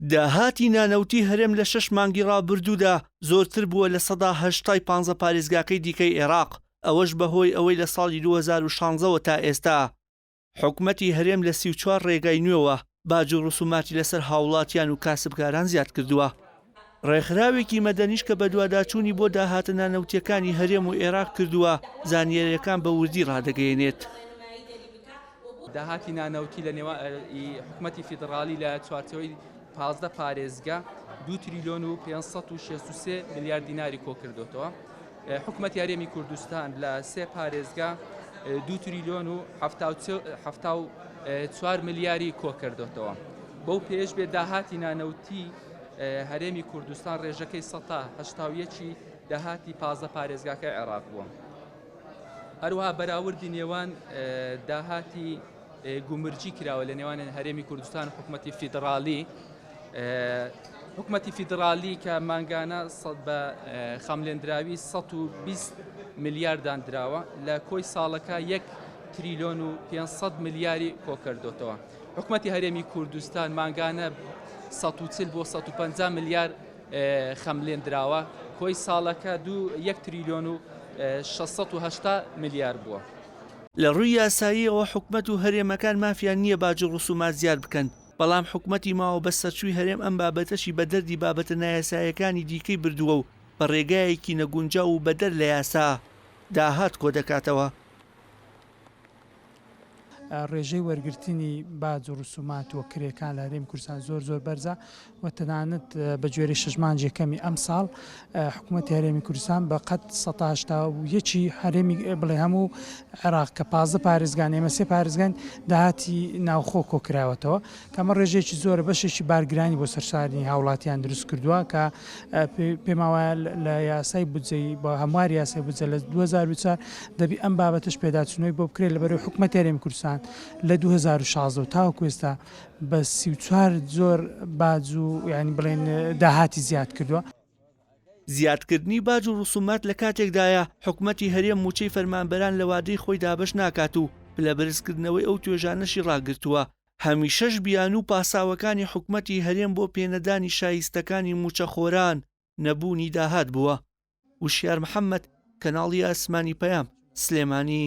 داهاتی نانەوتی هەرێم لە شەش مانگی ڕابردوودا زۆرتر بووە لە سەدا هەشتای پانزە پارێزگاکەی دیکەی عێراق، ئەوەش بەهۆی ئەوەی لە ساڵی 2016 وە تا ئێستا حکومەتی هەرێم لە 34 ڕێگای نوێوە باج و ڕسوماتی لەسەر هاوڵاتیان و کاسبکاران زیاد کردووە. ڕێکخراوێکی مەدەنیش کە بەدواداچوونی بۆ داهاتە نانەوتییەکانی هەرێم و عێراق کردووە، زانیارییەکان بە وردی ڕادەگەیەنێت. داهاتی نانەوتی لە نێوان حکومەتی فیدڕاڵی لە چوارچێوەی 15 پارێزگا 2 تریلیۆن و 563 ملیار دیناری کۆکردوتەوە. حکومەتی هەرێمی کوردستان لە سێ پارێزگا 2 تریلیۆن و 74 ملیاری کۆکردوتەوە. بەو پێش بێ داهاتی نانەوتی هەرێمی کوردستان ڕێژەکەی سەتا هەشتاویەکی داهاتی 15 پارێزگاکە عێراق بووە. هەروەها بەراوردی نێوان داهاتی گومرگی کراوە لە نێوان هەرێمی کوردستان و حکوومەتی فیدراڵی حکوومەتی فیدراڵی کە مانگانە بە خەملێندراوی 120 ملیار دانراوە لە کۆی ساڵەکە یەک تریلیۆن و 500 ملیاری کۆکردوتەوە حکوومەتی هەرێمی کوردستان مانگانە 140 بۆ 150 ملیار خەملێندراوە، کۆی ساڵەکە دوو یەک تریلیۆن و 680 ملیار بووە. لە ڕووی یاساییەوە حکومەت و هەرێمەکان مافیان نییە باج و ڕسومات زیاد بکەن، بەڵام حکومەتی ماوە بەسەرچووی هەرێم ئەم بابەتەشی بە دەردی بابەتە نایاساییەکانی دیکەی بردووە و بە ڕێگایەکی نەگونجاو و بەدەر لە یاسا داهات کۆدەکاتەوە. ڕێژەی وەرگرتنی باج و ڕسومات و کرێکان لە هەرێمی کوردستان زۆر زۆر بەرزە و تەنانەت بە گوێرەی شەش مانگی یەکەمی ئەمساڵ حکوومەتی هەرێمی کوردستان بە قەد 181 هەرێمی بڵێ هەموو عێراق کە 15 پارێزگان ئێمە سێ پارێزگان داهاتی ناوخۆ کۆکراوەتەوە کە ئەمە ڕێژەیەکی زۆرە بەشێکی بارگرانی بۆ سەرشاری هاوڵاتیان دروست کردووە کە پێمان وایە لە یاسای بودجەی بە هەمواری یاسای بودجە لە 2024 دەبی ئەم بابەتەش پێداچوونەوەی بۆ بکرێت لەبەرەوەی حکومەتی هەرێمی کوردستان لە 2016 تاوەکو ئێستا بە 34 جۆر باج و یانی بڵێن داهاتی زیاد کردووە. زیادکردنی باج و ڕسومات لە کاتێکدایە، حکومەتی هەرێم مووچەی فەرمانبەران لە وادەی خۆی دابەش ناکات و پلەبەرزکردنەوەی ئەو توێژانەشی ڕاگرتووە، هەمیشەش بیانوو و پاساوەکانی حکومەتی هەرێم بۆ پێنەدانی شایستەکانی مووچەخۆران نەبوونی داهات بووە. وشیار محەمەد، کەناڵی ئاسمانی پەیام، سلێمانی.